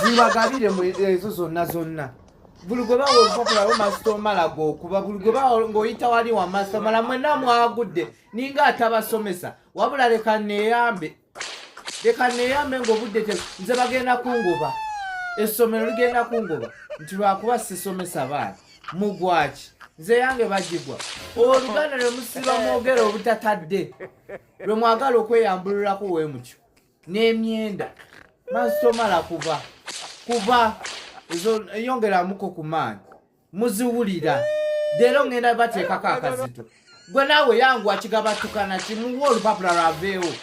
Zibagabire ezo zonna zonna. Buli gwe bawa olupapula lwo masita omala gwokuba, buli gwe bawa ng'oyita wali wa masita omala, mwenna mwagudde ninga atabasomesa. Wabula leka neeyambe, leka neeyambe ng'obudde te nze bagenda kungoba, essomero ligenda kungoba nti lwakuba sisomesa baana. Mugwaki? Nze yange bagigwa. Oluganda lwe musiba mwogera obutatadde lwe mwagala okweyambululako we mutyo n'emyenda masomala kuba kuba ezo eyongeramuko ku maanyi muziwulira. Leero ngenda bateekako akazito. Gwe naawe yangu akigabatukana kimuwa olupapula lwaveewo,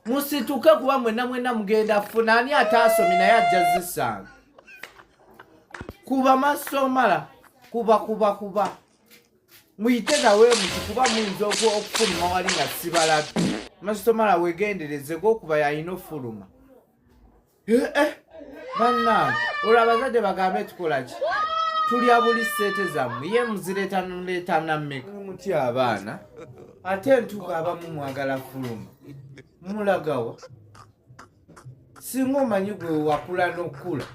musituke kuba mwenna mwenna mugenda funa. Ani ataasomye naye ajja zisanga. Kuba masomala kuba kuba kuba muyite nawe muti kuba muyinza okufuluma wali nga sibalabi. Masomala wegendereze gwokuba yalina ofuluma. Eh, eh, bannange, olwo abazadde bagambe tukola ki? Tulya buli ssente zammwe, ye muzireeta muleeta nammeka muti abaana ate entuuka abamu mwagala fuluma mulagawa. Singa omanyi gwe wakula n'okukula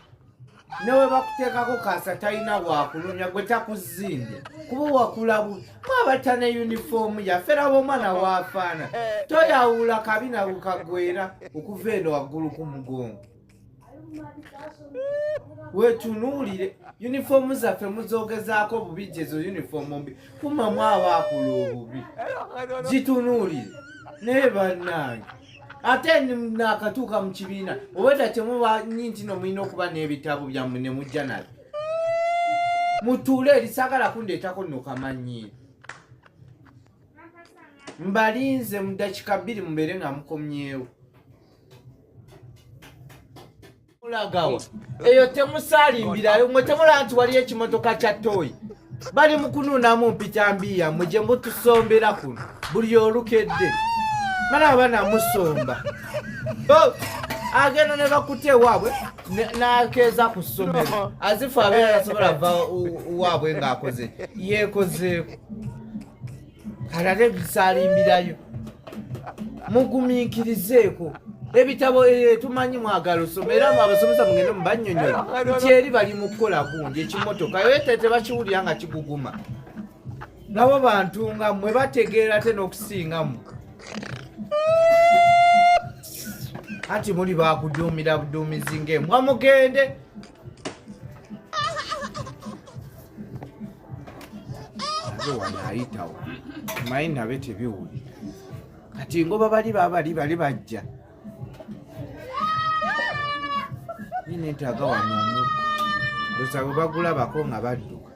newe bakuteekako kaasa talina wakulumya gwe takuzimbye kuba wakula bubi. Mwabatta ne yunifoomu yaffe, laba omwana waafaana, toyawula kabi na bukagwera okuva eno waggulu ku mugongo. Wetunuulire yunifoomu zaffe muzogezaako bubi, gyezo yunifoomu mbi kuma mwabaakula obubi, gitunuulire. Naye bannange, ate nakatuuka mu kibiina obwedda temubanyi nti no mulina okuba n'ebitabo byammwe ne mujja nabyo mutuule eri. Saagala kundeetako nno kamanyiiro. Mbalinze mu dakiika 2 mubeere nga mukomyewo. Mulagawa eyo? Temusaalimbirayo mwe, temulaba nti waliyo ekimotoka kya toyi? Bali mu kunuunamu mpitambi yammwe gye mutusombera kuno buli olukedde. Balaba banamusomba. Oh, agenda ne bakuta ewaabwe n'akeeza ku ssomero azifu abeera tasobola va waabwe ng'akoze yeekozeeko. Kalale bisaalimbirayo, mugumiikirizeeko ebitabo. Eh, tumanyi mwagala osoma era mwe abasomesa mugende mubanyonyola nti eri bali mu kukola gundi ekimotoka ete tebakiwulira nga kiguguma. Nabo bantu nga mmwe bategeera ate n'okusingamu, anti muli bakuduumira buduumizi ng'embwa. Mugende abe wano ayitawo manyi nabe tebiwulira. Kati ngoba bali babali bali bajja nina entaaga wano omuggo ndoza bwe bagulabako nga badduka.